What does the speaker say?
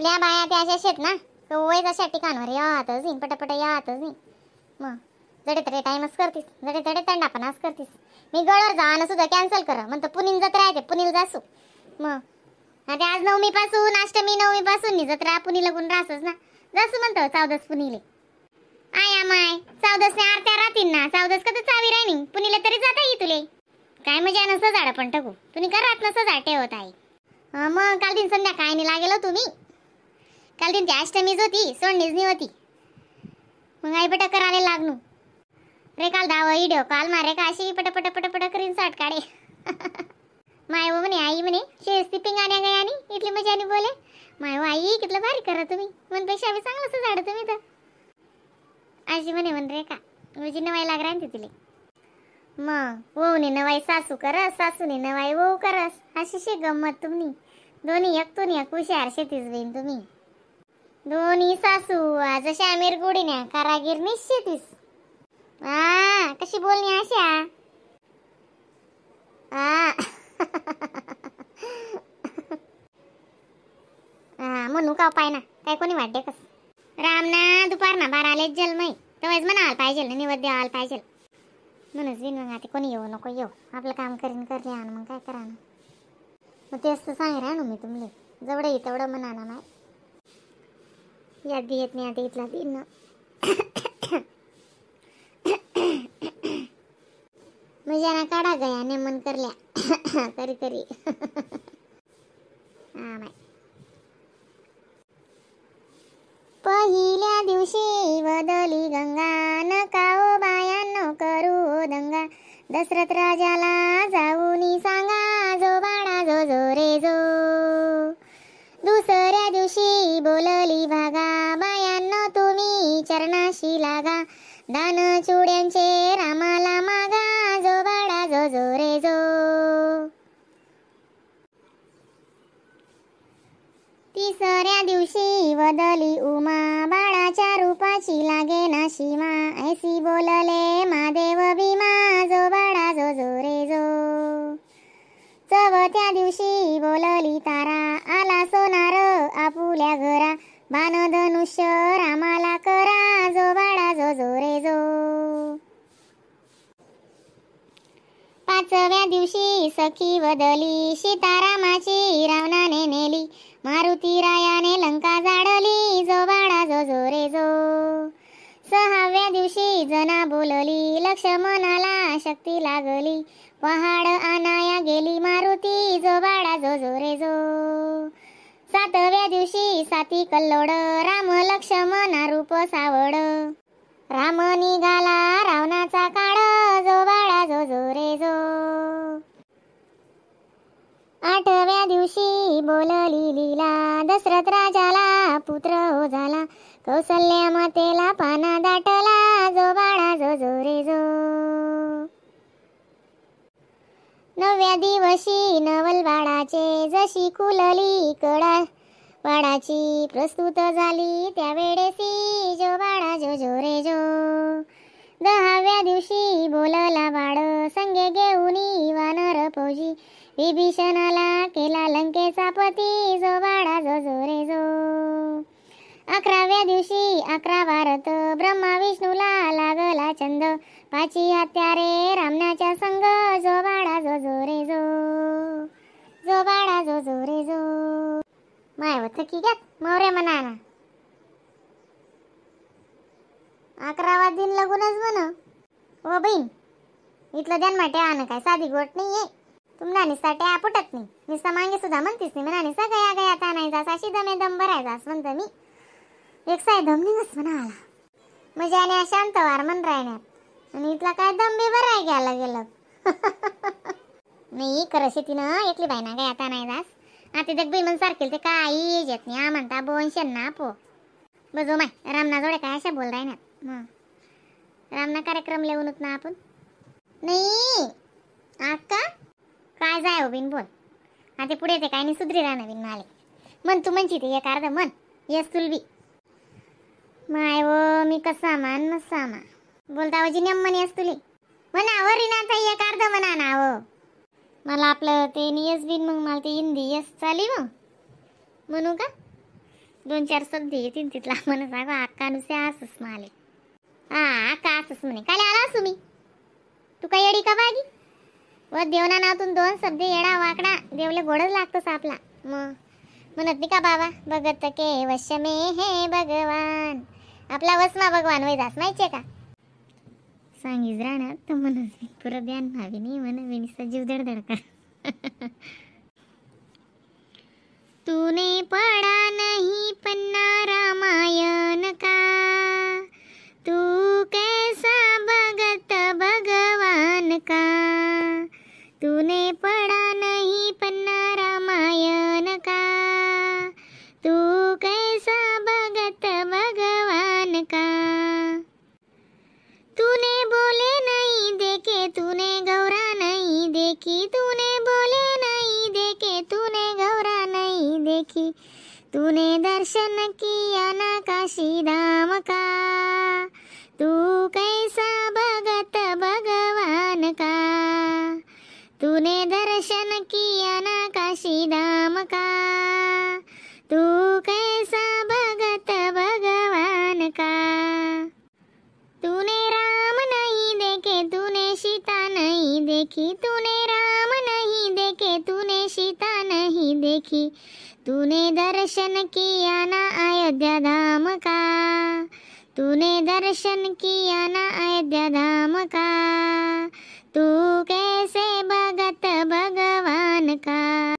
आपल्या बाया त्या अशा शेत ना वय अशा ठिकाणवर यातच नाही पटापट यातच नाही. मग जडे तडे टाइमच करतीस जडे तडे तंडापणाच करतीस. मी गळवर जाणं सुद्धा कॅन्सल कर म्हणतो पुनील जत्रा आहे ते पुनील जासू. मग आता आज नवमी पासून अष्टमी नवमी पासून नी जत्रा पुनी लगून राहसच ना जासू म्हणतो 14 पुनीले. आया माय 14 ने आरत्या राहतील ना 14 का तर चावी राहिनी पुनीला तरी जाता येई तुले. काय मजा नसं झाड पण टाकू तुम्ही घरात नसं झाड ठेवत आहे. मग काल दिन संध्याकाळी नाही लागेल तुम्ही काल दिन ती अष्टमीच होती सोडणीच नाही होती. मग आई पटा करायला लागनू रे काल दावा इडो काल मारे का अशी पटापट पटापट करीन साठ काढे. माय वो म्हणे आई म्हणे शेस्ती पिंगाण्या गया आणि इथली मजाने बोले. माय वो आई कितलं भारी करा तुम्ही मनपेक्षा आम्ही चांगलं झाड तुम्ही तर अशी म्हणे म्हण रे का म्हणजे नवाई लाग राहते तिले. मग वहूने नवाई सासू करस सासूने नवाई वहू करस अशी शे गंमत तुम्ही दोन्ही एक तुनी एक हुशार शेतीच बहीण तुम्ही दोन्ही सासू आज अशा अमीर गुडीन्या कारागीर निश्चितीस. आ कशी बोलणी अशा आ म्हणू का पाय ना काय कोणी वाटते कस राम ना दुपार ना 12 जन्म तेव्हाच म्हणाल पाहिजे ना निवद द्यावाला पाहिजे म्हणूनच बिन. मग आता कोणी येऊ नको येऊ आपलं काम करीन करले आण मग काय करा ना. मग तेच तर सांग राहा ना मी तुमले जवळ ये तेवढं म्हणा ना माय याद बी येत नाही आता इथला दिन ना. मजा ना काढा गया ने मन करल्या करी करी. हा माय पहिल्या दिवशी बदली गंगा नका ओ बायांनो करू दंगा दशरथ राजाला जाऊनी सांगा जो बाळा जो जो रे जो. दुसऱ्या दिवशी बोलली भागा बायांनो तुम्ही चरणाशी लागा दान चुड्यांचे रामाला मागा जो बाळा जो जो रे जो. तिसऱ्या दिवशी बदली उमा बाळाच्या रूपाची लागे ना सीमा ऐसी बोलले महादेव भीमा जो बाळा जो जो रे जो. चौथ्या दिवशी बोलली तारा आला सोनार आपुल्या घरा बाण धनुष्य रामाला करा जो बाळा जो जो रे जो. पाचव्या दिवशी सखी बदली सीतारामाची रावणाने नेली मारुती रायाने लंका जाळली जो बाळा जो जो रे जो. सहाव्या दिवशी जना बोलली लक्ष्मणाला शक्ती लागली पहाड आणाया गेली मारुती जो बाळा जो जो रे जो. सातव्या दिवशी साती कल्लोड राम लक्ष्मणा रूप सावड राम निघाला रावणाचा काळ जो बाळा जो जो रे जो. आठव्या दिवशी बोलली लीला दशरथ राजाला पुत्र हो झाला कौसल्या मातेला पाना दाटला जो बाळा जो जो रे जो. नवव्या दिवशी नवल बाळाचे जशी खुलली कडा बाळाची प्रस्तुत झाली त्यावेळेसी जो बाळा जो जो रे जो. दहाव्या दिवशी बोलला बाळ संगे घेऊनी वानर फौजी विभीषणाला केला लंकेचा पती जो बाळा जो जो रे जो. 11व्या दिवशी 11 भारत ब्रह्मा विष्णूला लागला छंद पाची हत्यारे रामनाच्या संग जो बाळा जो जो रे जो जो बाळा जो जो रे जो. माय होत की घ्यात मौर्य म्हणा ना 11वा दिन लगूनच म्हण ओ बहीण इथलं ध्यान माटे आण काय साधी गोट नाही आहे तुम्हाला निस्ता ट्या फुटत नाही निस्ता मागे सुद्धा म्हणतीस नाही म्हणा निस्ता गया गया ता नाही जास अशी दमे दम भरायचास म्हणतो मी एक साय दम निघस म्हणा आला म्हणजे आणि शांत वार म्हण राहण्यात आणि इथला काय दम बी भराय घ्यायला गेलं. नाही खरं शेतीनं एकली बाई ना गया ता नाही जास आता देख बाई म्हण सारखेल ते काही येत नाही म्हणता बोन शेण पो बजो माय रामना जोडे काय अशा बोल राहण्यात. मग रामना कार्यक्रम लिहूनच ना आपण नाही आका काय जाय हो बिन बोल आता पुढे ते काय नाही सुधरी राहणार बिन माले म्हण तू म्हणची ते एक अर्ध म्हण येस तुलबी माय वो मी कसा मान नसा मा बोलता वजी नेम म्हण येस तुले म्हणा वरी ना ताई एक अर्ध म्हणा ना हो मला आपलं ते येस बिन मग मला ते हिंदी येस चाली मग म्हणू का दोन चार शब्द येतील तिथला म्हण सांगो अक्का नुसे असंच माले. हा अक्का असंच म्हणे काल आला असू मी. तू काय येडी का बागी व देवना नावातून दोन शब्द येडा वाकडा देवले गोडच लागतोस आपला. मग म्हणत नाही का बाबा भगत के वश में हे भगवान. आपला वसमा भगवान वैदास माहितीये का सांगीच राहणार तर म्हणत पुरं ध्यान भावी नाही म्हण विनीचा जीव धडधड कर. तूने पढ़ा नहीं पन्ना रामायण का, तू कैसा भगत भगवान का. तूने पढ़ा नहीं पन्ना रामायण का, तू कैसा भगत भगवान का. तूने बोले नहीं देखे तूने गौरा नहीं देखी, तूने बोले नहीं देखे तूने गौरा नहीं देखी. तूने दर्शन किया ना काशी धाम का, तू कैसा भगत भगवान का. तूने दर्शन किया ना काशी धाम का, तू कैसा भगत भगवान का. तूने राम नहीं देखे तूने सीता नहीं देखी, तूने राम नहीं देखे तूने सीता नहीं देखी. तूने दर्शन किया ना अयोध्या धाम का, तूने दर्शन किया ना अयोध्या धाम का, तू कैसे भगत भगवान का.